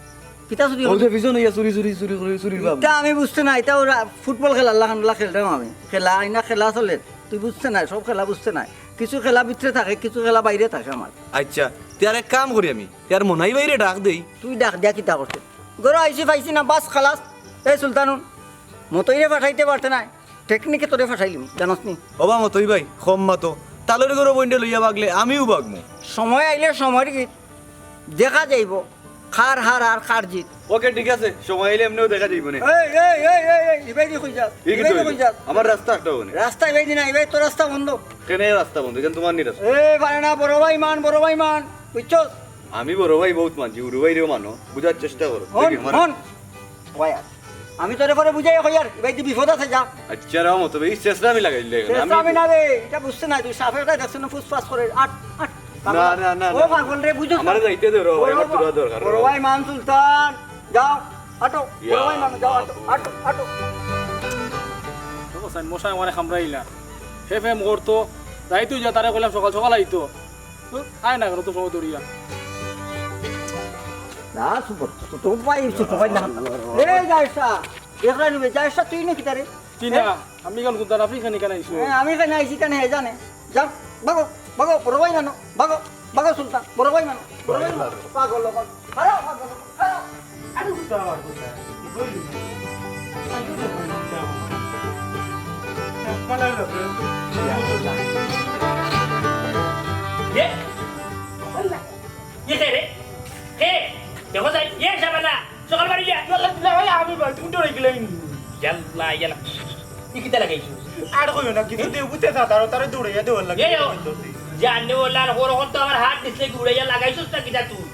কিতা চুরি ও করি? যে পিছন হইয়া চুরি, চুরি, চুরি, চুরি, চুরির ভাব। ইটা আমি বুঝতে না, ইটা ওরা ফুটবল খেলার লাখান ওলা খেলতাম আমি। খেলা, আইনা খেলা চলে। তুই বুঝতে না, সব খেলা বুঝতে না। কিছু খেলা ভিতরে থাকে, কিছু খেলা বাইরে থাকে আমার। আচ্ছা, তে আর এক কাম করি আমি। তে আর মনাই ভাইরে ডাক দেই। তুই ডাক দিয়া কিতা করতে? ঘরো আইছি পাইছি না, বাস খালাস। এই সুলতানুন, মতইরে পাঠাইতে পারতে না। টেকনিকে তোরে ফাঁসাইলিম, জানোস নি? ওবা মতই ভাই, কম মাতো। তালরে গরো বইন্ডে লইয়া বাগলে আমিও বাগমু। সময় আইলে সময়র গীত দেখা যাইবো, কার হার আর কার জিত। ওকে, ঠিক আছে, সময় আইলে এমনেও দেখা যাইবো নে। এই, এই, এই, এই, এই, ইবাইদি কই যাস? এই কি ইবাইদি কইলি? কই যাস? আমার রাস্তা একটা হবো নে। রাস্তা ইবাইদি না, ইবাই তোর রাস্তা বন্ধ। কেনে রাস্তা বন্ধ? এখান তোমার নি রাস্তা। এ, পারে না, বড় ভাই মান, বড় ভাই মান, বুঝছস? আমি বড় ভাই বহুত মানছি, হুরু ভাইরেও মানো, বুঝার চেষ্টা করো। হন, দেখি, আমার হন। ওয়াই আর। আমি তোরে পরে বুঝাই কই আর, ভাই, তুই বিপদ আছে, যা। আচ্ছা, রাও মতো, এই চেষ্টা আমি লাগাইলে এখন। চেষ্টা আমি আমি না রে, এটা বুঝতে নাই, তুই সাপে ওটা দেখছ না, ফুসফাস করে, আট, আট। না, না, না, ও না। পাগল রে, বুঝছ না? আমারে যাইতে দে, রে, বড় আমার ভাই, তোরা দরকার, বড় রে। ভাই মান সুলতান, যাও, আটো, বড় ইয়া ভাই মান, যাও, আটো, বাবু। আটো, আটো। দেখো, সাইন মশাই আমারে কামড়াইলা। হে ফেম করতো, যাইতো যা, তারে কইলাম সকাল সকাল আইতো। তো আয় না কেন তো সময় ধরিয়া? না, সুপার, ছোট ভাই, ছোট ভাই না। এই যাইসা, দেখলা নিবে, যাইসা তুই নাকি তারে? জি না, হ্যাঁ? আমি কেন কুদ্দা রাফি খানি কেন আইসু? হ্যাঁ, আমি কেন আইছি কেন হে জানে? যাও, ভাগো, ভাগো, বড় ভাই মানো, ভাগো, ভাগো সুলতান, বড় ভাই মানো, বড় ভাই মানো। পাগল, পাগল। খারাপ, খারাপ, খারাপ। আরে উঠো আবার কোথায়? কি বললি? আরে উঠো, উঠো, উঠো। চশমা লাগলো, bro। এ? বল না। এ কে রে? কে? দেখো যাই, এ শাবানা, সকাল বাড়ি যা। ইয়াল্লা, দিলা ভাই, আমি ভাই, তুমি ডরে গেলে। ইয়াল্লা, ইয়াল্লা। ই কিতা লাগাইছো? আর কইও না, কিছু দে বুঝতে সা, তারও তারে দৌড়াইয়া দেওয়ার লাগে। এ, ও, জানে ওলার হর হর তো আমার হাত দিছে, ঘুরাইয়া লাগাইছস না কিতা তুই?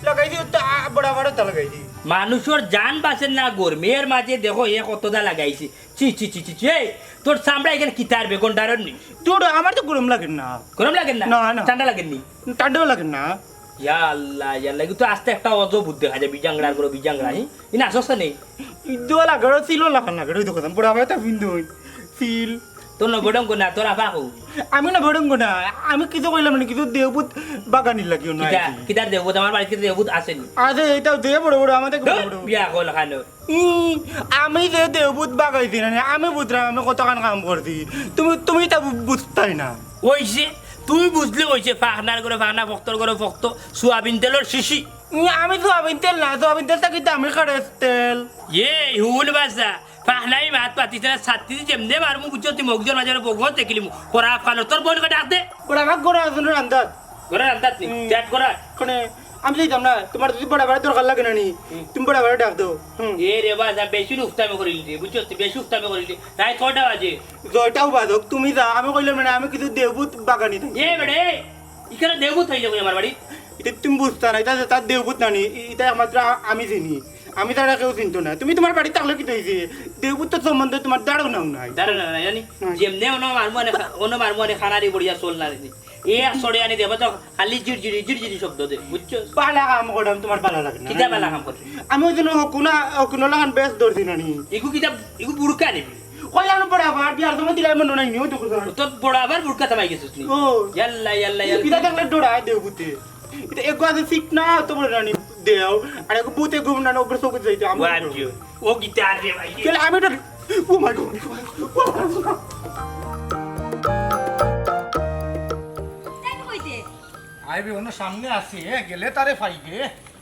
লাগাই দিও তো, আ, বড় বড় তো লাগাই দি। মানুষর জান বাঁচে না গরমির মাঝে, দেখো এ কতটা লাগাইছে। ছি, ছি, ছি, ছি, ছি, এই, তোর চামড়া এখানে কিতার বেগুন ডারন নি? তোর আমার তো গরম লাগে না। গরম লাগে না? না, না। ঠান্ডা লাগে নি? ঠান্ডাও লাগে না। ইয়া আল্লাহ, ইয়া আল্লাহ, কিন্তু আস্তে একটা অজব বুদ্ধি দেখা যায়, বিজাংরার করে বিজাংরা, হি? ইনা আশ্বস্ত নেই। ইদুয়া লাগারও সিলও লাগান লাগে, ওই দেখো, বড় ভাই তো বিন্দু হই। সিল, তোর নবডঙ্গ না, তোর আফা কো? আমি নবডঙ্গ না, আমি কিছু কইলাম না, কিছু দেওপুত বাগানির লাগি অনো কিতা? আইছি। কিতার দেওপুত? আমার বাড়িত কিতা দেওপুত আছে নি? আছে, এইটাও দে বড় বড়, আমাদের বড় ধুর, বড়। বিয়া কল খানো। ই, আমি যে দেওপুত বাগাইছি না, আমি বুঝলাম আমি কতখান কাম করছি। তুমি, তুমি তা বু-, বুঝতায় না। ওই যে, তুই বুঝলে ওই যে, ফাখনার ঘরে ফাখনা, ফক্তর ঘরে ফক্ত, সোয়াবিন তেলর শিশি। ই, আমি সোয়াবিন তেল না, সোয়াবিন তেল থাকি দামি খারেছ তেল। এ, হুন বাসা, ফাখনাই মাত পাতিস না, ছাত্তি যেমনে মারমু বুঝছো, তুই মগজর মাঝে বগল দেখিলিমু। করা ফালো, তোর বোনকে ডাক দে। ওরা আমার ঘরে আছইন রান্দাত। ঘরে রান্দাত নি? হুম। চ্যাট করা। কোনে? আমি যাইতাম না, তোমার যদি বড় বড় দরকার লাগে না নি, হুম। তুমি বড় বড় ডাক দাও। হুম। এ রে বাসা, বেশি উফতামি করিলি রে, বুঝছো? তুই বেশি উফতামি করিলি। রাইত কয়টা বাজে? ছয়টাও বাজক, তুমি যা, আমি কইলাম না, আমি কিছু দেবুত বাগানি থাকি। এ বেড়ে, ইখানে দেবুত হইলে কই আমার বাড়ি? এটা তুমি বুঝতা না, এটা তার দেবুত নানি, এটা একমাত্র আ-, আমি চিনি। আমি তারা কেউ চিনতো না। তুমি তোমার বাড়ি থাকলে কিতা অইছে? দেবুত তো সম্বন্ধে তোমার ধারণাও নাই। ধারণা নাই, জানি। নাই। যেমনে অনো মারমু আনে খা-, অনো মারমু আনে খানারি বড়িয়া চল না রে। এ আর সরে আনি দেবো তো খালি জির জিরি, জির জিরি শব্দ দে, বুঝছো? বালা কাম করলাম, তোমার বালা লাগে না। কিতা বালা কাম করছে? আমি ওই জন্য হকুনা, হকুনা লাগান বেশ ধরছি নানি। ইগু কিতা, ইগু বুড়কা নিবি? কইলাম না বড় আবার, বিয়ার সময় দিলাই মনে নাই, নিও তো কোথাও। তোর বড় আবার বুড়কা থামাই গেছিস নি? ও। ইয়াল্লা, ইয়াল্লা, ইয়াল্লা। কিতা দেখলে ডরায় দেবুতে। এটা এগো আছে ঠিক না, তোমার রানী দেও। আর এগো বুতে ঘুম না, ওপরে চোখে যাইতে আমি ওয়াজিও। ও গিটার রে ভাই। কেন আমি এটা, oh my God। তাই তো কইতে। আইবে, অন্য সামনে আছি, এ, গেলে তারে পাইবে।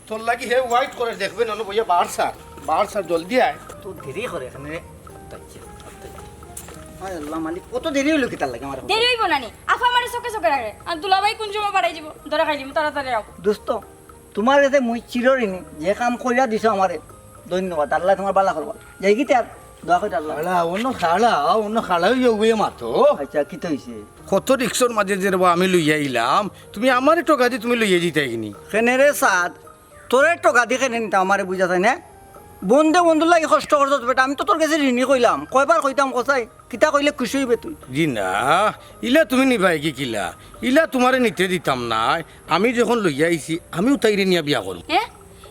তোর লাগি হে wait করে দেখবে, নন বইয়া বার স্যার, বার স্যার, জলদি আয়। তো দেরি করে এখানে। হায় আল্লাহ মালিক, কত দেরি হইলো কিতার লাগি আমার? দেরি হইব না নি? আফা আমারে চোখে চোখে রাখে। আর দুলাভাই কোন সময় বাড়াই দিব? ধরা খাইলিমু, তাড়াতাড়ি আও। দোস্ত, তোমার কাছে মুই চিরঋণী, যে কাম করিয়া দিছো আমারে, ধন্যবাদ। আল্লাহ তোমার বালা করবা। যাই কি তে আর? দোয়া করি আল্লাহ। খাড়া, অন্য খাড়া, অন্য খাড়া হইয়া উবে মাতো। আচ্ছা, কিতা হইছে? কত রিক্সর মাঝে যে রে বা আমি লইয়া আইলাম, তুমি আমারে ঠকা দি তুমি লইয়া যাইতায় কিনি? কেনে রে সাদ, তোরে ঠকা দি কেনে নিতাম আমারে বুঝা যায় না? বন্ধে বন্ধুর লাগি কষ্ট করছস বেটা, আমি তো তোর কাছে ঋণী কইলাম, কয়বার কইতাম কছাই, কিতা কইলে খুশি হইবে তুই? জি না, ইলা তুমি নিবায় কি কিলা? ইলা তোমারে নিতে দিতাম না, আমি যখন লইয়া আইছি, আমিও তাইরে নিয়া বিয়া করমু। হ্যাঁ?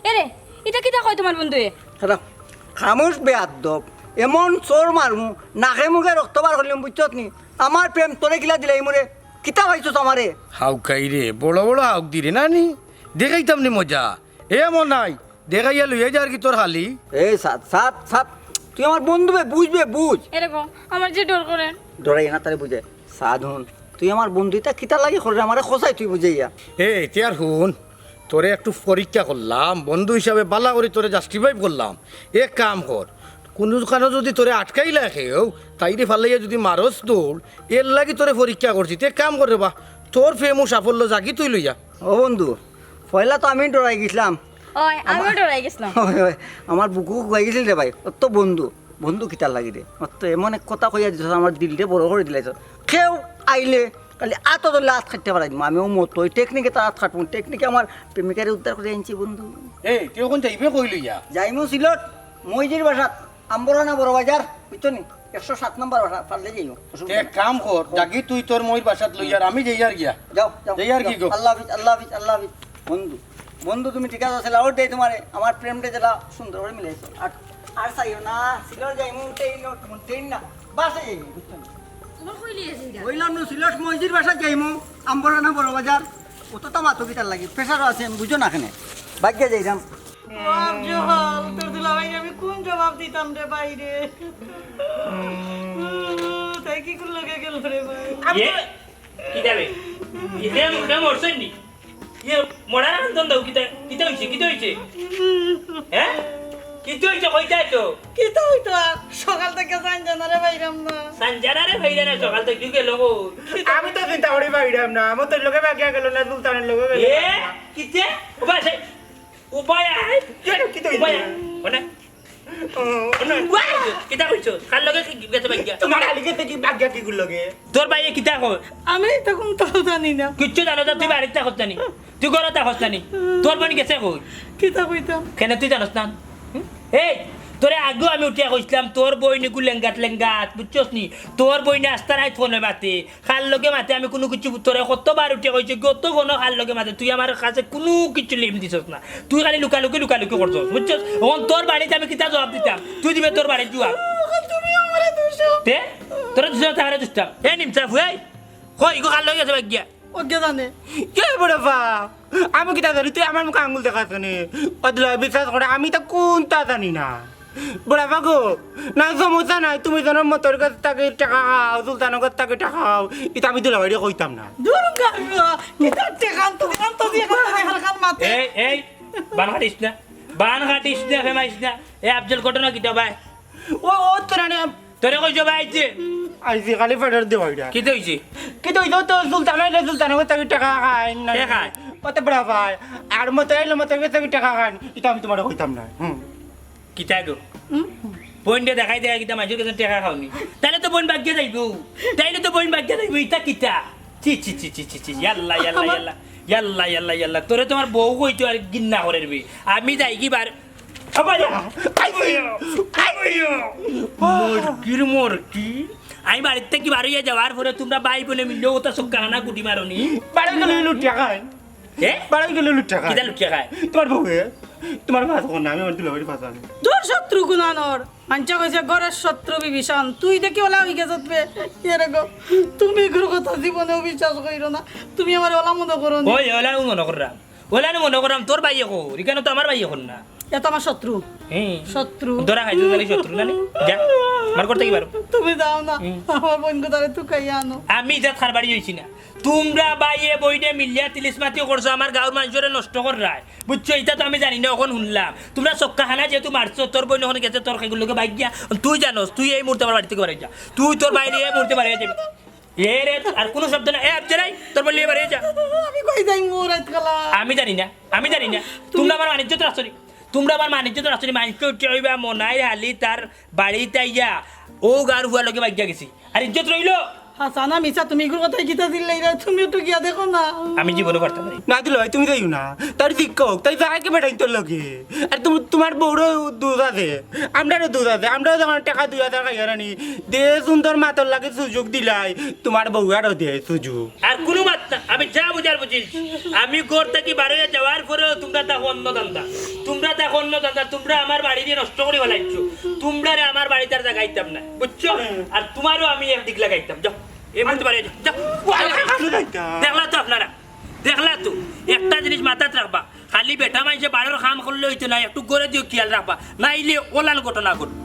এরে, ইটা কিতা কয় তোমার বন্ধুয়ে? খামোশ বেয়াদব, এমন চড় মারমু, নাকে মুখে রক্ত বার করলাম, বুঝছত নি? আমার প্রেম তোরে কিলা দিলাই মোরে, কিতা পাইছস আমারে? হাউকাই রে, বড় বড় হাউক দি রে নানি, দেখাইতাম নি মজা। এ মনাই, দেখাইয়া লইয়া যার কি তোর হালি? এ সাদ, সাদ, সাদ, তুই আমার বন্ধু বে, বুঝবে, বুঝ। এরে গো, আমার যে ডর করে। ডরাই না, তারে বুঝাই। সাদ হুন, তুই আমার বন্ধু, ইতা কিতার লাগি কররে আমারে কছাই তুই বুঝাইয়া। এ, তে আর হুন, তোরে একটু পরীক্ষা করলাম, বন্ধু হিসাবে বালা করি তোরে justify করলাম। এক কাম কর, কুনু কানো যদি তোরে আটকাইলা কেউ, তাইরে ফালাইয়া যদি মারস দৌড়, এর লাগি তোরে পরীক্ষা করছি। তে এক কাম কর রে বা, তোর প্রেম ও সাফল্য জাগি তুই লইয়া। ও বন্ধু, পয়লা তো আমি ডরাই গেছিলাম। ওই, আমিও ডরাই গেছিলাম। ওই, ওই, আমার বুকু খুয়াই গেছিল রে ভাই। অত বন্ধু, বন্ধু কিতার লাগি রে? অত এমন এক কথা কইয়া দিছস, আমার দিলটা বড় করি দিলাইছস। কেউ আইলে খালি আত ধরলে আত কাটতে পারাই দিমু। আমিও মতো ওই টেকনিকে তার আত কাটমু। টেকনিকে আমার প্রেমিকারে উদ্ধার করে আনছি বন্ধু। এই, তুই এখন যাইবে কই লইয়া? যাইমু সিলট, মইজির বাসাত, আম্বরানা বড় বাজার, বুঝছো নি? একশো সাত নম্বর বাসা, পারলে যাইও, অসুবিধা তে নাই। এক কাম কর, যাগি তুই তোর মইর বাসাত লইয়ার, আমি যাইয়ার গিয়া। যাও, যাও, যাইয়ার যাও। কি গো? আল্লাহ হাফিজ, আল্লাহ হাফিজ, আল্লাহ হাফিজ। বন্ধু, বন্ধু তুমি ঠিক আছো? সেলা ওর দেয় তোমারে, আমার প্রেমটা যেলা সুন্দর করে মিলাইছো। আর, আর চাইও না, সিলট যাইমু, ট্রেন, ট্রেন না, বাসে যাইমু, বুঝছো নি? আমার কই লিয়ে যাইগা? কইলাম নু, সিলট মইজির বাসাত যাইমু, আম্বরানা বড় বাজার, অত তো মাতো কিতার লাগি, প্রেশারও আছে, আমি বুঝো না কেনে। ভাগ্যে যাইরাম। ও আফজল, তোর দুলাভাইরে আমি কোন জবাব দিতাম রে ভাইরে? তাই কি কোন লগে গেল রে ভাই? এ? কিতা বে? ইতে মুখে মরছইন নি? ইয়ে, মরার আনন্দ দাও, কিতা, কিতা হইছে, কিতা হইছে? হ্যাঁ? কিতা হইছে, কইতায় তো? কিতা হইতো আর? সকাল থাকি সানজানারে পাইরাম না। সানজানারে পাইরা না, সকাল থাকি গেল গো। আমি তো চিন্তা করি পাইরাম না, আমার তোর লগে বাগিয়া গেল না, সুলতানের লগে গেল এ? না। কিতা? ও ভাই, উপায় আয়। কেন? কিতা হইছে? উপায় আয়। মানে? ও, মানে? কিতা কইছো? কার লগে কি গেছে বাগিয়া? তোমার আলী গেছে কি বাগিয়া কি গুলো গে? তোর ভাইয়ে কিতা কয়? আমি তখন তো জানি না। কিচ্ছু জানো না, তুই বাড়িত থাকস না নি? তুই ঘরো থাকস না নি? তোর বোন গেছে কই? কিতা কইতাম? কেনে তুই জানস না? হুম? এই, তোরে আগেও আমি উঠিয়া কইছিলাম, তোর বইন ইগু লেঙ্গাত লেঙ্গাত, বুঝছস নি? তোর বইনে আস্তা রাইত ফোনে মাতে। কার লগে মাতে আমি কুনু কিচ্ছু, তোরে কতবার উঠিয়া কইছি, কত ফোনো কার লগে মাতে, তুই আমার কাছে কুনু কিচ্ছু লিম দিছস না, তুই খালি লুকালুকি লুকালুকি করছস, বুঝছস? অখন তোর বাড়িত আমি কিতা জবাব দিতাম, তুই দিবে তোর বাড়িত জবাব। তুমি আমারে দুষো। তে? তোরে দিছে না, তারে দিছতাম। এ নিমচা ফুয়াই, কই ইগু কার লগে গেছে ভাগিয়া? ও কে জানে? কে বড় বা? আমি কিতা জানি, তুই আমার মুখে আঙ্গুল দেখাছ নি? ও দুলাভাই, বিশ্বাস করো, আমি তো কুন্তা জানি না। বড় বা গো, না সমস্যা নাই, তুমি যেন মতইর গেছ থাকি টেকা খাও, সুলতানর গেছ থাকি টেকা খাও, ইতা আমি দুলাভাইরে কইতাম না। দূর গাড়ুয়া, কিতা টেকা আনতো, আনতো দিয়া কথা হালকার মাতে। এই, এই, বান কাটিস না, বান কাটিস না, ফেমাইস না। এ আফজল, ঘটনা কিতা ভাই? ও, ও তোরা নে। তোরে কইছো ভাই যে? আইছি খালি ফেরত দে ভাইটা। কিতা অইছে? কিতা অইছে? তো সুলতান আইলে সুলতানর গেছ থাকি টেকা খাইন না। কে খায়? ও তো বড় ভাই। আর মতই আইলে মতইর গেছ থাকি টেকা খাইন। ইতা আমি তুমারে কইতাম না। হুম। কিতা গো? হুম? বইনরে দেখাই দেখাই কিতা মাইনষর গেছে টেকা খাওনি? তাইলে তো বইন ভাগিয়া যাইবো। তাইলে তো বইন ভাগিয়া যাইবো। ইতা কিতা? ছি, ছি, ছি, ছি, ছি, ছি। ইয়াল্লা, ইয়াল্লা, আমার ইয়াল্লা। ইয়াল্লা, ইয়াল্লা, ইয়াল্লা। তোরে তুমার বউ কইতো আর ঘিন্না করের বে। আমি যাইগি বার-, আবার আইছি, আইছি। মরকির মরকি। আমি বাড়ির থাকি বার অইয়া যাওয়ার পরে তুমরা ভাই বইনে মিললেও ওটা সব কাহানা গুটি মারো নি। বাড়ি গেলে লুটিয়া খায়। এ? বাড়ি গেলে লুটিয়া খায়। কিতা লুটিয়া খায়? তুমার বউয়ে, তুমার ভাত খাও না, আমি আমার দুলাভাইর ভাত আনি। তোর শত্রু গুনানর। মানষে কইছে ঘরর শত্রু বিভীষণ। তুই দেখি ওলা অইগেছত বে। এরে গো, তুমি ইগুর কথা জীবনেও বিশ্বাস কইরো না। তুমি আমারে ওলা মনো করো না। ওই, ওলা আমি মনো কররাম। ওলা আমি মনো কররাম, তোর ভাইয়ে কর। ইখানো তো আমার ভাইয়ে কর না। এ তো আমার শত্রু। হ্যাঁ। শত্রু। ধরা খাইছো তাইলে শত্রু না নি? যা, আমার ঘর থাকি বারো। তুমি যাও না। হুম। আমার বইনগুতারে তুকাইয়া আনো। আমি ইজাত কারবারি অইছি না। তুমরা ভাইয়ে বইনে মিলিয়া তিলিসমাতি করছো, আমার গাঁওর মানষরে নষ্ট কররায়। বুঝছো? ইতা তো আমি জানি না, অখন হুনলাম। তুমরা চক্কা খানা যেহেতু মারছো, তোর বইন অখন গেছে, তোর কেগুর লগে ভাগিয়া। তুই জানোস, তুই এই মুহূর্তে আমার বাড়ি থাকি বারই যা। তুই তোর ভাইরে এই মুহূর্তে বারই যাবি। এ রে, আর কুনু শব্দ না। এ, আফজাল, তোর বইন লইয়া বারই যা। আমি কই যাইমু রাইত কালা? আমি জানি না, আমি জানি না। তুমরা আমার মান ইজ্জত রাখছো নি? তুমরা আমার মান ইজ্জত রাখছো নি? মানষে উঠিয়া কইবা মনাইর হালি তার বাড়িত আইয়া অউ গাঁওর ফুয়ার লগে ভাগিয়া গেছে। আর ইজ্জত রইলো? হাছা না মিছা, তুমি ইগুর কথায় কিতা চিল্লাইরায়? তুমি একটু গিয়া দেখো না। আমি জীবনে পারতাম না। না দুলাভাই, তুমি যাইও না। তার শিক্ষা অউক, তাই যাইগি বেটাইন্তর লগে। আর তুমি, তুমার বউরও দোষ আছে, আমরারও দোষ আছে। আমরাও যেমন টেকা দুই হাজার খাইয়া রানি, দে সুন্দর মাতর লাগি সুযোগ দিলাই, তুমার বউয়ারও দে সুযোগ। আর কুনু মাত না, আমি যা বুঝার বুঝিলছি। আমি ঘর থাকি বারইয়া যাওয়ার পরেও তুমরা থাকো অন্য ধান্দা, তুমরা থাকো অন্য ধান্দা, তুমরা আমার বাড়িরে নষ্ট করি ফালাইছো, তুমরারে আমার বাড়িত আর জাগাইতাম না, বুঝছো? আর তুমারেও আমি এক দিক লাগাইতাম, যাও, এই মুহূর্তে বারইয়া যাও, যাও। দেখলা তো আপনারা, দেখলা তো, একটা জিনিস মাথাত রাখবা, খালি বেটা মানষে বারর কাম করলে অইতো না, একটু ঘরর দিকেও খিয়াল রাখবা, নাইলে অলান ঘটনা ঘটবো।